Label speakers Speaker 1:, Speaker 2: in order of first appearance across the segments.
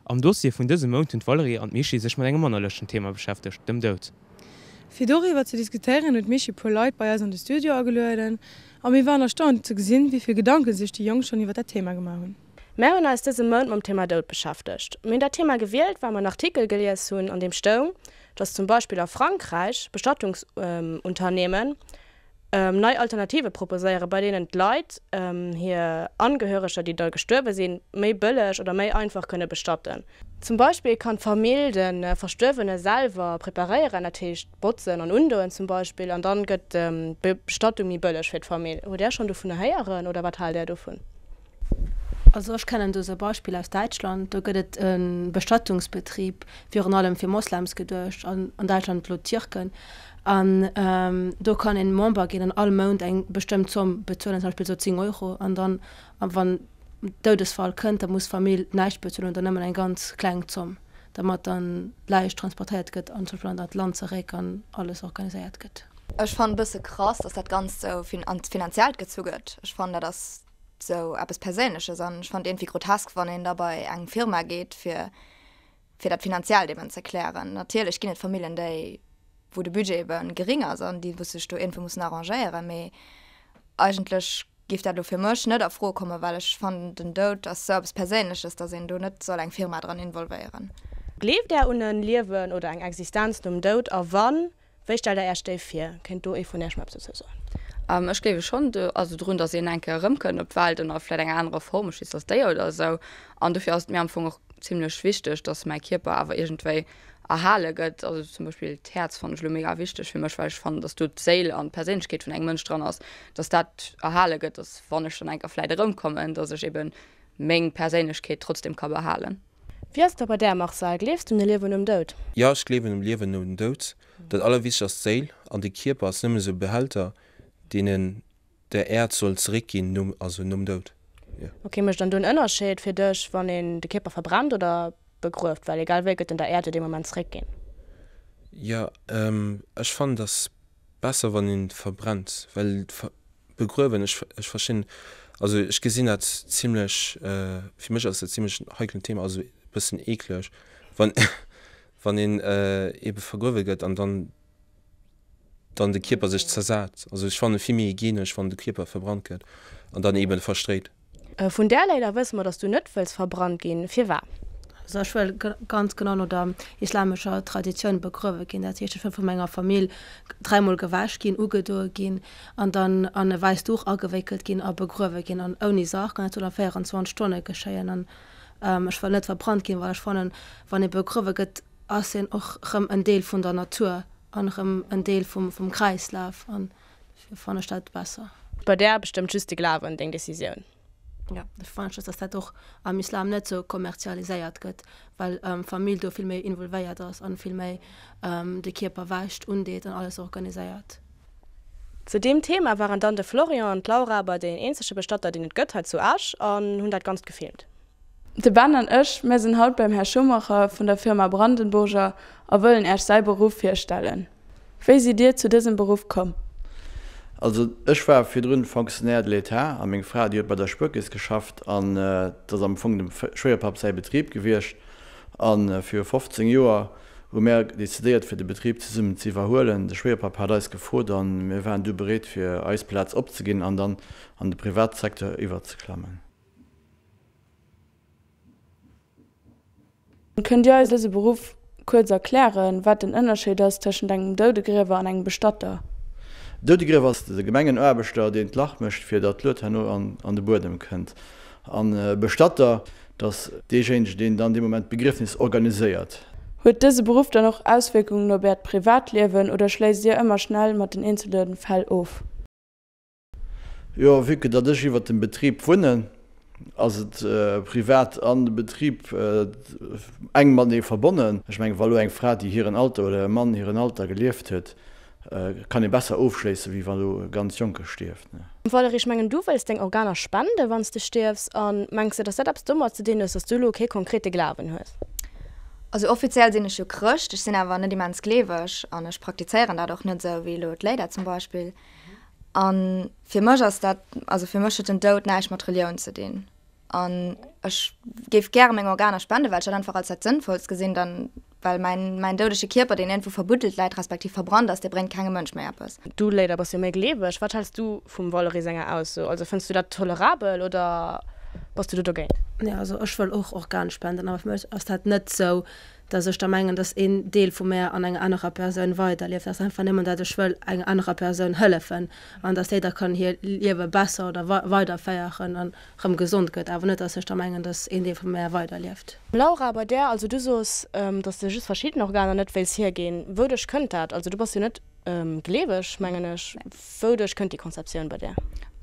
Speaker 1: Am Dossier vun dësem Mount hunn d'Valerije an d'Mischii sech mat engem manner lëschtegen Thema beschäftegt, dem Doud.
Speaker 2: Fir doriwwer ze diskutéieren huet d'Mischii puer Leit bei eis an de Studio agelueden a mir waren erstaunt ze gesinn, wéi vill Gedanken sech déi Jonk schonn iwwer dat Thema gemaach hunn.
Speaker 3: Mär hunn eis dëse Mount mam Thema Doud beschäftegt. Mir hunn dat Thema gewielt, well mer en Artikel gelies hunn, an deem stoung, dass zum Beispill a Frankräich Bestattungsunternehmen nei Alternative proposéieren, bei deenen d'Leit hir Angehöreger, déi da gestuerwe sinn, méi bëlleg oder méi einfach kënne bestatten. Zum Beispill kann d'Famill de Verstuerwene selwer preparéieren, dat heescht botzen an undoen zum Beispill, an dann gëtt d'Bestattung méi bëlleg fir d'Famill. Hutt Där schonn dovunner héieren oder wat haalt Där dovun?
Speaker 4: Also ech kennen do esou e Beispill aus Däitschland, do gëtt et e Bestattungsbetrib, virun allem fir Moslems geduecht, an an Däitschland elo Tierken, an do kann een Member ginn an all Mount eng bestëmmt Zomm bezuelen, zum Beispill esou 10 Euro, an dann wann Doudesfall kënnt, da muss d'Famill näischt bezuelen oder nëmmen eng ganz kleng Zomm, dermat dann d'Läich transportéiert gëtt an zum Beispill an dat Land zeréck an alles organiséiert gëtt.
Speaker 5: Ech fannen e bësse krass, dass dat Ganzt sou an d'Finanziellt gezu gëtt. Ech fannen, dat ass sou eppes Perséinleches an ech fannen et iergendwéi grotesk, wann een da bei eng Firma geet, fir fir dat Finanziellt eben ze klären. Natierlech ginn et Familljen, déi, wou de Budget ebe gering ass an déi wou sech do iergendwou mussen arrangéieren, mee eigentlech géif dat elo fir mech net a Fro kommen, well ech fannen, den Doud ass sou eppes Perséinleches, datt een do net soll eng Firma dran involvéieren.
Speaker 3: Gleeft Där un e Liewen oder eng Existenz nom Doud a wann, Wéi stellt der Äech déi vir? Kéint do ee vun Äech mer eppes dozou
Speaker 6: soen? Ech gleewe schonn do, also drun, datt een eng Kéier erëmkënnt op d'Welt ënner vläit enger anerer Form, ech weess als Déier oder esou. An dofir ass et mir am Fong och zimlech wichteg, datt mäi Kierper awer iergendwéi erhale gëtt. Also zum Beispill d'Häerz fannen ech elo mega wichteg fir mech, well ech fannen, datt do d'Séil an d'Perséinlechkeet vun engem Mënsch dran ass, datt dat erhale gëtt, datt wann ech dann eng Kéier vläit erëmkommen, datt ech ebe meng Perséinlechkeet trotzdem ka behalen.
Speaker 3: Wéi ass et da bei där, Marcel? Gleefs du un e Liewen nom Doud?
Speaker 7: Jo, ech gleewen um Liewen nom Doud. Dat allerwichtegst ass d'Séil, an de Kierper ass nëmmen esou e Behälter, deen en der Äerd soll zeréckginn nom, also nom Doud.
Speaker 3: Jo. Ok, mécht dann do en Ënnerscheed fir dech, wann een de Kierper verbrennt oder begrueft? Well egal wéi gëtt en der Äerd jo dee Moment zeréckginn.
Speaker 7: Jo, ech fannen, dass besser wann een verbrennt, well begruewen, ech ech verstinn, also ech gesinn dat zimlech, fir mech ass dat zimlech en heiklen Thema, also e bëssen eekleg, wann wann een ebe vergruewe gëtt an dann dann de Kierper sech zersat. Also ech fannen vill méi hygienesch wann de Kierper verbrannt gëtt an dann eben verstréit.
Speaker 3: Vun där Léila wësse mer, dass du net wëlls verbrannt ginn. Firwat?
Speaker 4: Also ech wëll ganz genau no der islamescher Traditioun begruewe ginn. Dat heescht, ech wëll vu menger Famill dräimol gewäsch ginn, ugedoe ginn an dann an e wäisst Duch agewéckelt ginn a begruewe ginn an ouni Sarg. An dat soll a 24 Stonne geschéien. An ech wëll net verbrannt ginn, well ech fannen, wann ee begruewe gëtt, ass een och rëm en Deel vun der Natur an rëm en Deel vum Kreislaf. An Dofir fannen ech dat besser.
Speaker 3: Bei där bestëmmt just de Glawen deng Decisioun.
Speaker 4: Jo, dofir fannen ech, dass dat och am Islam net sou kommerzialiséiert gëtt, well d'Famill do vill méi involvéiert ass an vill méi de Kierper wäscht, undeet an alles organiséiert.
Speaker 3: Zu deem Thema waren dann de Florian an d'Laura bei deen eenzege Bestatter deen et gëtt hei zu Esch an hunn dat Ganzt gefilmt.
Speaker 2: De Ben an ech, mär sinn haut beim Här Schumacher vun der Firma Brandenburger a wëllen Äech säi Beruff virstellen. Wéi sidd Dir zu dësem Beruff komm?
Speaker 8: Also ech war virdrun Fonctionnaire de l'État a meng Fra déi huet bei der Spuerkeess geschafft an et ass am Fong dem Schwéierpapp säi Betrib gewiescht a viru 15 Joer hu mär decidéiert fir de Betrib zesummen ze iwwerhuelen. De Schwéierpapp hat eis gefrot a mir waren du bereet fir eis Plaz opzeginn an dann an de Privatsecteur iwwerzeklammen.
Speaker 2: Kënnt Dir eis dëse Beruff kuerz erklären, wat den Ënnerscheed ass tëschent engem Doudegriewer an engem Bestatter?
Speaker 8: Doudegriewer ass de Gemengenaarbechter, deen d'Lach mécht, fir datt d'Lued herno an de Buedem kënnt. An e Bestatter, dat ass deejéinegen, deen dann dee Moment d'Begriefnis organiséiert.
Speaker 2: Huet dëse Beruff dann och Auswierkungen op Äert Privatliewen oder schléisst Dir ëmmer schnell mat den eenzele Fäll of?
Speaker 8: Jo, vue que datt ech iwwert dem Betrib wunnen, ass et privat an de Betrib enk matenee verbonnen. Ech mengen, wa lo eng Fra, déi hiren Alter, oder e Mann hiren Alter gelieft huet, kann ee besser ofschléissen, wéi wa lo e ganz Jonke stierft.
Speaker 3: Valérie, ech mengen, du wëlls deng Organer spenden, wann s de stierfs. A mengs de, datt dat eppes domat ze dinn hues, datt s du elo kee konkrete Glawen hues?
Speaker 5: Also offiziell sinn ech jo Chrëscht, ech sinn awer net immens gleeweg an ech praktizéieren dat och net esou wéi elo d'Léida zum Beispill. A fir mech ass dat, also fir mech huet den Doud näischt mat Relioun ze dinn. An ech géif gäre meng Organer spenden, well ech dat einfach als dat Sënnvollst gesinn, dann, well mäin, mäin doudege Kierper, deen iergendwou verbuddelt läit, respektiv verbrannt ass, dee bréngt kengem Mënsch méi eppes.
Speaker 3: Du, Léida, bass jo méi gleeweg. Wat häls du vum Valerie senger Ausso? Also fënns du dat tolerabel oder bass du do dogéint?
Speaker 4: Nee, also ech wëll och Organ spenden, awer fir mech ass dat net sou, dass ech da mengen, dass een Deel vu mär an enger anerer Persoun weiderlieft. Dat ass einfach nëmmen, dat ech wëll enger anerer Persoun hëllefen an dass déi da kann hir Liewe besser oder weiderféieren an rëm gesond gëtt, awer net, dass ech da mengen, dass een Deel vu mär weiderlieft.
Speaker 3: Laura, bei där, also du soos, dass de just verschidden Organer net wéils hierginn. Wouduerch kënnt dat? Also du bass jo net gleeweg, mengen ech. Wouduerch kënnt déi Konzeptioun bei där?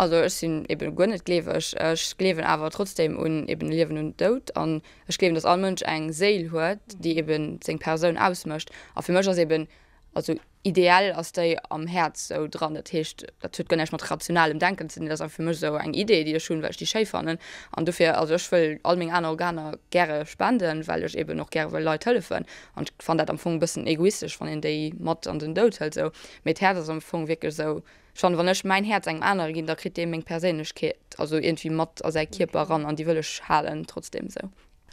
Speaker 6: Also ech sinn eben guer net gleeweg. Ech gleewen awer trotzdem un eben e Liewen nom Doud an ech gleewen, dass all Mënsch eng Séil huet, déi eben seng Persoun ausmécht. A fir mech ass eben, also ideell ass déi am Häerz sou dran. Dat heescht, dat huet guer näischt mat rationalem Denken ze dinn, dat ass einfach fir mech esou eng Idee, déi ech hunn, well ech déi schéi fannen. An dofir, also ech wëll all meng aner Organer gäre spenden, well ech eben och gäre wëll Leit hëllefen. An ech fannen dat am Fong e bëssen egoistesch, wann een déi mat an den Doud hëlt esou. Mee d'Häerz ass am Fong wierklech esou, ech fannen, wann ech mäin Häerz engem anere ginn, da kritt dee meng Perséinlechkeet, also iergendwéi mat a säi Kierper eran an déi wëll ech halen trotzdem esou.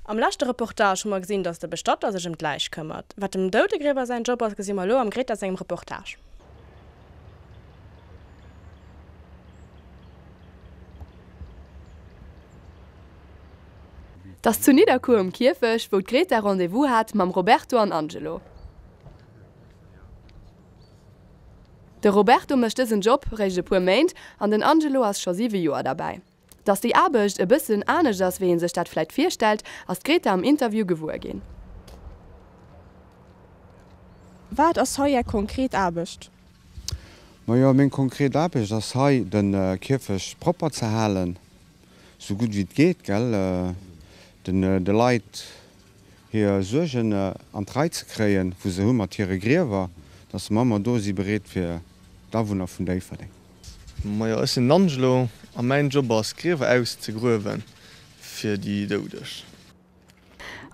Speaker 3: Am leschte Reportage hu mer gesinn, dass de Bestatter sech ëm d'Läich këmmert. Wat dem Doudegriewer säin Job ass, gesi mer elo am Greta sengem Reportage.
Speaker 9: T'ass zu Nidderkuer um Kierfecht, wou d'Greta Rendez-vous hat mam Roberto an Angelo. De Roberto mécht dësen Job réischt e puer Méint an den Angelo ass scho 7 Joer derbäi. Dass déi Aarbecht e bëssen anescht ass wéi een sech dat vläit virstellt, ass d'Greta am Interview gewuer ginn.
Speaker 3: Wat ass hei Är konkret Aarbecht?
Speaker 10: Majo, meng konkret Aarbecht ass hei de Kierfecht propper ze halen, sou gutt wéi et geet, gell, den de Leit hir Suergen an d'Rei ze kréien, wou se hu mat hire Griewer, dass mer ëmmer do si bereet fir d'Awunner vun Déifferdeng.
Speaker 11: Majo, ech sinn den Angelo a mäin Job ass Griewer auszegruewen fir déi Doudeg.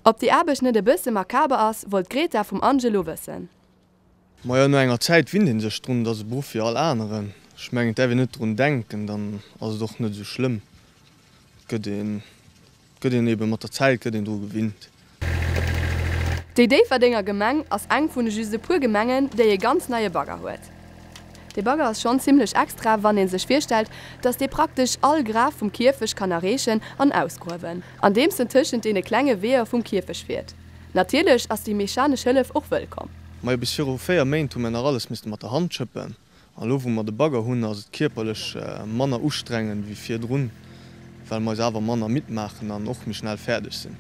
Speaker 9: Ob déi Aarbecht net e bësse makaber ass, wollt d'Greta vum Angelo wëssen.
Speaker 11: Majo, no enger Zäit winnt een sech drun, et ass e Beruff wéi all aneren. Ech mengen, et däerf een net drun denken, dann ass et och net esou schlëmm. Et gëtt een gëtt een eben mat der Zäit gëtt een dru gewinnt.
Speaker 9: Déi Déifferdenger Gemeng ass eng vun just e puer Gemengen, déi e ganz neie Bagger huet. Dee Bagger ass schonn zimmlech extra, wann ee sech virstellt, dass dee praktesch all Graf vum Kierfecht kann erreechen an ausgruewen, andeems en tëschent deene klenge Weeër vum Kierfecht fiert. Natierlech ass déi mechanesch Hëllef och wëllkomm.
Speaker 11: Majo, bis viru 4 Méint hu mir nach alles misste mat der Hand schëppen. An elo wou mer de Bagger hunn, ass et kierperlech manner ustrengend wéi virdrun, well mer eis awer manner midd maachen an och méi schnell fäerdeg sinn.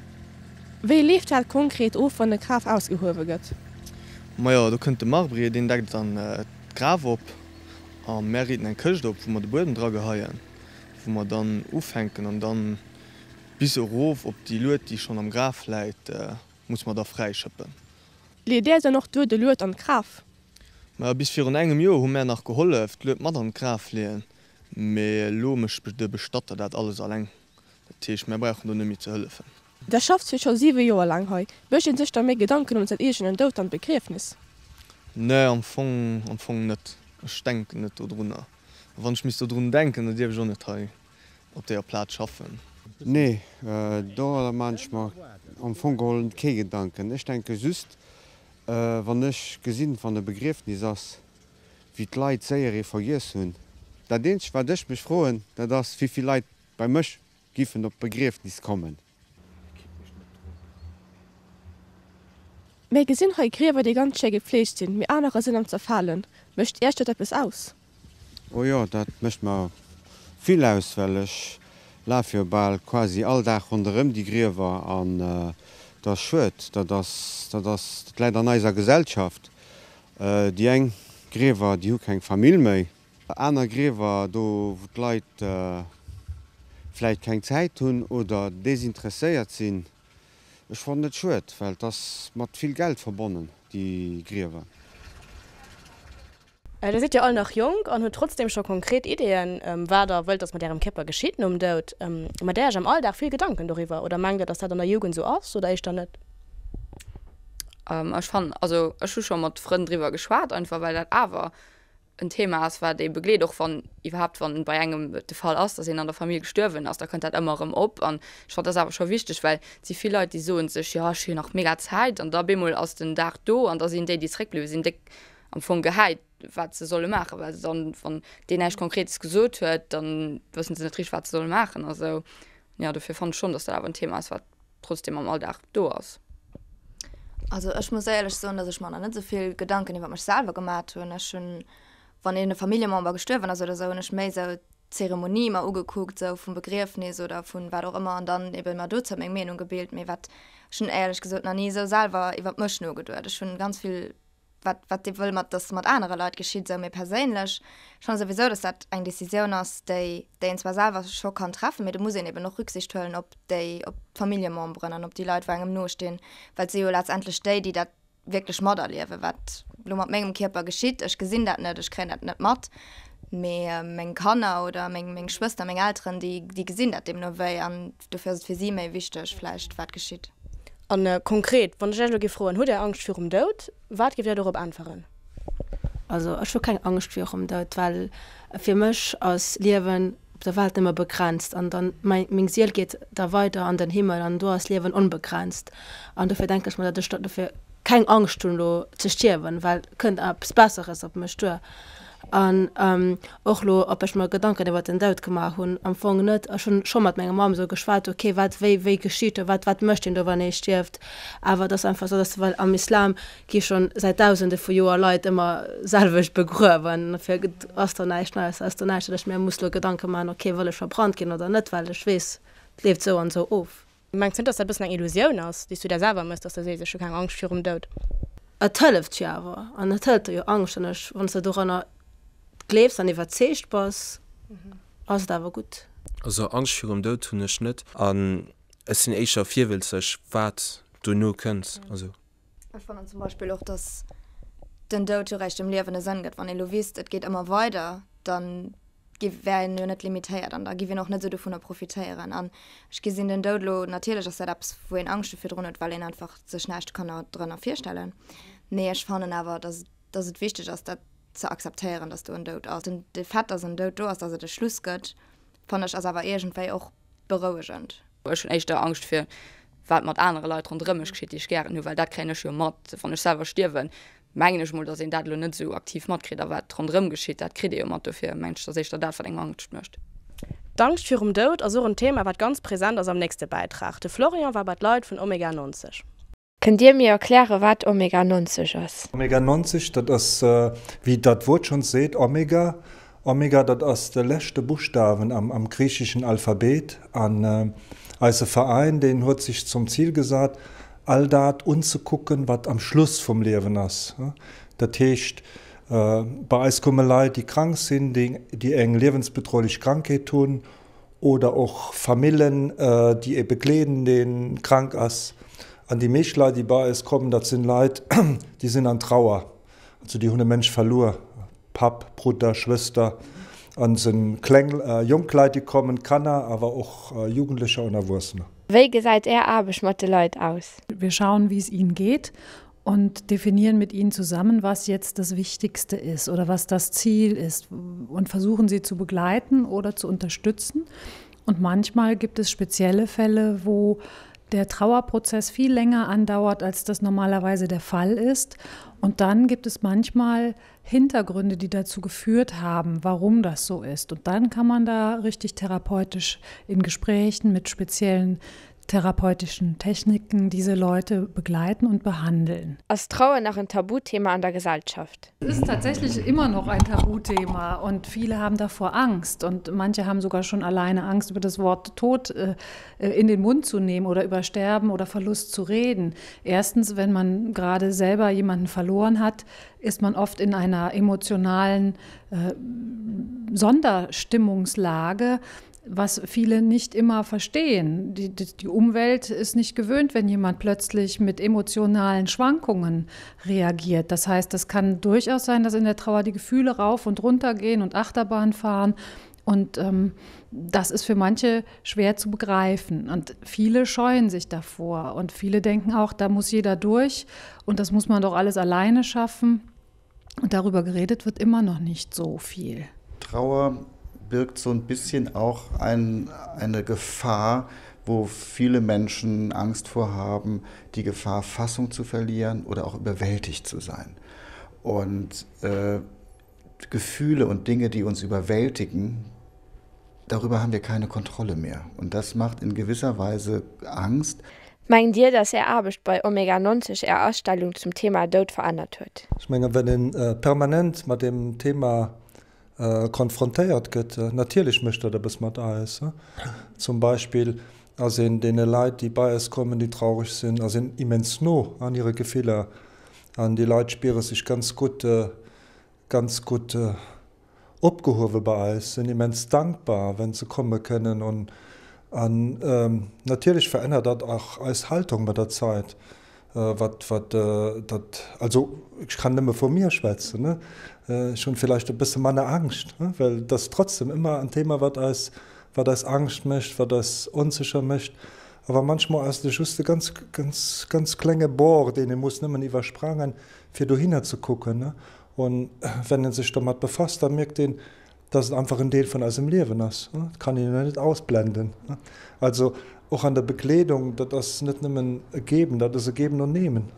Speaker 3: Wéi leeft dat konkret of, wann e Graf ausgehuewe gëtt?
Speaker 11: Majo, do kënnt de Marbrier, deen deckt dann d'Graf op a mär riiten eng Këscht op, wou mer de Buedem dra geheien, wou mer dann ufänken an dann bis erof op déi Lued, déi schonn am Graf läit, muss mer da fräischëppen.
Speaker 3: Leet Där dann och duer de Lued an d'Graf?
Speaker 11: Majo, bis virun engem Joer hu mär nach gehollef, d'Lued mat an d'Graf leeën, mee elo mécht de Bestatter dat alles alleng. Dat heescht, mär brauchen do net méi ze hëllefen.
Speaker 3: Der schafft jo scho 7 Joer laang hei. Mécht een sech da méi Gedanken ëm säin eegenen Doud an d'Begriefnis?
Speaker 11: Nee, am Fong, am Fong net. Ech denken net dodrunner. A wann ech misst dodrun denken, da dierf ech och net hei op deeër Plaz schaffen.
Speaker 10: Nee, do maan ech mer am Fong geholl kee Gedanken. Ech denke just, Wann ech gesinn, wann e Begriefnis ass, wéi d'Leit séier ee vergiess hunn. Dat eenzegt, wat ech mech froen, dat ass, wéi vill Leit bei mech giffen op d'Begriefnis kommen.
Speaker 3: Mir gesinn hei Griewer, déi ganz schéi gepfleegt sinn, mee anerer sinn am Zerfalen. Mécht Iech dat eppes aus?
Speaker 10: Oh jo, dat mécht mer vill aus, well ech laf jo bal quasi all Dag ronderëm déi Griewer an et ass schued. Dat ass, dat ass, dat läit an eiser Gesellschaft. Déi eng Griewer, déi hu keng Famill méi. Aner Griewer, do wou d'Leit vläicht keng Zäit hunn oder desinteresséiert sinn, Ech fannen et schued, well et ass mat vill Geld verbonnen, déi Griewer.
Speaker 3: Der sidd jo all nach jonk an hutt trotzdeem scho konkret Ideeën, wat der wëllt, dass mat ärem Kierper geschitt nom Doud. Maacht där iech am Alldag vill Gedanken doriwwer oder mengt der, dass dat an der Jugend sou ass oder éischter net?
Speaker 6: Ech fannen, also ech hu scho mat Frënn driwwer geschwat, einfach well dat awer. en Thema ass, wat ee begleet, och wann iwwerhaapt wann bei engem et de Fall ass, datt een an der Famill gestuerwen ass, da kënnt dat ëmmer erëm op. An ech fannen, dat ass awer scho wichteg, well et si vill Leit, déi soe sech, jo ech hu jo nach mega Zäit an da bemol ass den Dag do an da sinn déi, déi zeréckbliwwe sinn, déck am Fong gehäit, wat se solle maachen, well se dann, wann deen näischt Konkretes gesot huet, dann wëssen se net richteg, wat se solle maachen a sou. Jo, dofir fannen ech schonn, datt dat awer en Thema ass, wat trotzdem am Alldag do ass.
Speaker 5: Also ech muss éierlech soen, dass ech mer nach net esou vill Gedanken iwwer mech selwer gemat hunn. Ech hunn, wann een e Familljemember gestuerwen ass oder esou, hunn ech méi esou d'Zeremonie mer ugekuckt, esou vum Begriefnis oder vun wat och ëmmer an dann eben mer dozou meng Meenung gebilt. Mee wat, ech hunn éierlech gesot nach ni esou selwer iwwer mech nogeduet. Ech hunn ganz vill wat wat dee wëll mat dass mat anere Leit geschitt, esou méi perséinlech. Ech fanne souwisou, dass dat eng Decisioun ass, déi déi een zwar selwer scho kann treffen, mee do muss een eben och Rücksicht huelen op déi op d'Familljememberen an op déi Leit, wou engem nostinn, well et si jo letztendlech déi, déi dat wierklech materliewen, wat elo mat mengem Kierper geschitt. Ech gesinn dat net, ech kréien dat net mat, mee meng Kanner oder meng meng Schwëster, meng Elteren, déi déi gesinn dat deemno wéi an dofir ass et fir si méi wichteg vläicht, wat geschitt.
Speaker 3: An konkret, wann ech Iech elo géif froen, Hutt Där Angscht virum Doud? Wat géift Där dorop äntweren?
Speaker 4: Also ech hu keng Angscht virum Doud, well fir mech ass Liewen op der Welt nëmme begrenzt an dann meng Siel geet da weider an den Himmel an do ass Liewen onbegrenzt an dofir denke ech mer, datt ech dofir keng Angscht hunn elo ze stierwen, well kënnt eppes Besseres op mech duer. An och lo, ob ech mer Gedanken iwwer den Doud gemaach hunn, am Fong net. Ech hunn scho mat menger Mamm esou geschwat, ok, wat, wéi, wéi geschitt do, wat, wat mécht een do, wann ee stierft? Awer et ass einfach esou, dass, well am Islam gi schonn säit Dausende vu Joer Leit ëmmer selwecht begruewen, dofir ass do näischt Neies, ass do näischt, datt ech mir muss lo Gedanke maachen, ok, wëll ech verbrannt ginn oder net, well ech weess, et leeft esou an esou of.
Speaker 3: Mengs du net, dass dat e bëssen eng Illusioun ass, déi s du der selwer mëss, dass du sees, ech hu keng Angscht virum Doud?
Speaker 4: Et hëlleft jo awer an et hëlt der jo Angscht an ech, wann s de doranner gleefs an iwwerzeegt bass, ass et awer gutt.
Speaker 7: Also Angscht virum Doud hunn ech net an ech sinn éischer virwëlzeg wat dono kënnt. Also.
Speaker 5: Ech fannen zum Beispill och, dass den Doud jo réischt dem Liewen e Sënn gëtt. Wann ee lo wisst, et geet ëmmer weider, dann gi wär een jo net limitéiert an da giff een och net esou dovunner profitéieren. An ech gesinn den Doud elo, natierlech ass dat eppes, wou een Angscht virdrun huet, well een einfach sech näischt kann drënner virstellen, mee ech fannen awer, dass dass et wichteg ass, dat ze akzeptéieren, dass do en Doud ass. Den de Fait, dass en Doud do ass, dass et e Schluss gëtt, fannen ech, ass awer iergendwéi och berouegend.
Speaker 6: Ech hunn éischter Angscht fir wat mat anere Leit ronderëm mech geschitt, déi ech gären hunn, well dat kréien ech jo mat. Wann ech selwer stierwen, mengen ech mol, datt een dat elo net esou aktiv matkritt. A wat ronderëm geschitt, dat kritt ee jo mat. Dofir mengen ech, et ass éischter dat, wat engem Angscht mécht.
Speaker 3: D'Angscht virum Doud ass och en Thema, wat ganz present ass am nächste Bäitrag. De Florian war bei d'Leit vun Omega 90.
Speaker 12: Kënnt Dir mir erklären, wat Omega 90 ass?
Speaker 13: Omega 90, dat ass, wéi dat Wuert schonns seet, Omega. Omega, dat ass de leschte Buschtawen am griicheschen Alphabet. An eise Veräin, deen huet sech zum Zil gesat, all dat unzekucken, wat am Schluss vum Liewen ass. Dat heescht, bei eis komme Leit, déi krank sinn, déi eng liewensbedrohlech Krankheet hunn, oder och Famillen, déi ee begleeden, dee krank ass. An déi meescht Leit, déi bei eis kommen, dat sinn Leit, déi sinn an Trauer. Also déi hunn e Mënsch verluer, Papp, Brudder, Schwëster. An et sinn kleng, jonk Leit, déi kommen, Kanner, awer och Jugendlecher und Erwuessener.
Speaker 12: Wéi gesäit Är Aarbecht mat de Leit aus?
Speaker 14: Wir schauen, wie es ihnen geht und definieren mit ihnen zusammen, was jetzt das Wichtigste ist oder was das Ziel ist und versuchen sie zu begleiten oder zu unterstützen. Und manchmal gibt es spezielle Fälle, wo der Trauerprozess viel länger andauert, als das normalerweise der Fall ist. Und dann gibt es manchmal Hintergründe, die dazu geführt haben, warum das so ist. Und dann kann man da richtig therapeutisch in Gesprächen mit speziellen therapeutischen Techniken diese Leute begleiten und behandeln.
Speaker 12: Ass Trauer nach en Tabuthema an der Gesellschaft?
Speaker 14: Es ist tatsächlich immer noch ein Tabuthema und viele haben davor Angst und manche haben sogar schon alleine Angst, über das Wort Tod äh, in den Mund zu nehmen oder über Sterben oder Verlust zu reden. Erstens, wenn man gerade selber jemanden verloren hat, ist man oft in einer emotionalen äh, Sonderstimmungslage, was viele nicht immer verstehen. Die, die, die Umwelt ist nicht gewöhnt, wenn jemand plötzlich mit emotionalen Schwankungen reagiert. Das heißt, das kann durchaus sein, dass in der Trauer die Gefühle rauf und runter gehen und Achterbahn fahren. Und ähm, das ist für manche schwer zu begreifen. Und viele scheuen sich davor. Und viele denken auch, da muss jeder durch und das muss man doch alles alleine schaffen. Und darüber geredet wird immer noch nicht so viel.
Speaker 15: Trauer birgt so ein bisschen auch ein, eine Gefahr, wo viele Menschen Angst vor haben, die Gefahr Fassung zu verlieren oder auch überwältigt zu sein. Und äh, Gefühle und Dinge, die uns überwältigen, darüber haben wir keine Kontrolle mehr. Und das macht in gewisser Weise Angst.
Speaker 12: Mengt Dir, dass Är Aarbecht bei Omega 90 Är Astellung zum Thema Doud verännert huet?
Speaker 13: Ech mengen, wenn ee permanent mat deem Thema konfrontéiert gëtt, natierlech mécht dat eppes mat eis. Zum Beispill ass een deene Leit, déi bei eis kommen, déi traureg sinn, ass een immens no an hire Gefiller an déi Leit spiere sech ganz gutt, ganz gutt opgehuewe bei eis, sinn immens dankbar, wenn se komme kënnen. An, an natierlech verännert dat och eis Haltung mat der Zait, wat, wat dat, also ech kann nëmme vu mir schwätzen, ne, ech hunn villäicht e bësse manner Angscht, well et ass trotzdem ëmmer en Thema, wat eis, wat eis Angscht mécht, wat eis onsécher mécht. Awer manchmol ass et just e ganz, ganz, ganz klenge Bord, deen ee muss nëmmen iwwersprangen, fir dohinner ze kucken. Un wenn een sech domat befasst, da mierkt een, dass et einfach en Deel vun eisem Liewen ass. Dat kann een jo net ausblenden. Also och an der Begleedung, dat ass net nëmmen e Geben, dat ass e Geben und Nehmen.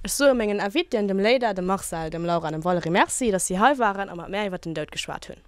Speaker 3: Ech soe mengen Invitéen, dem Leida, dem Marcel, dem Laura an dem Valerie Merci, dass si hei waren a mat mär iwwer den Doud geschwat hunn.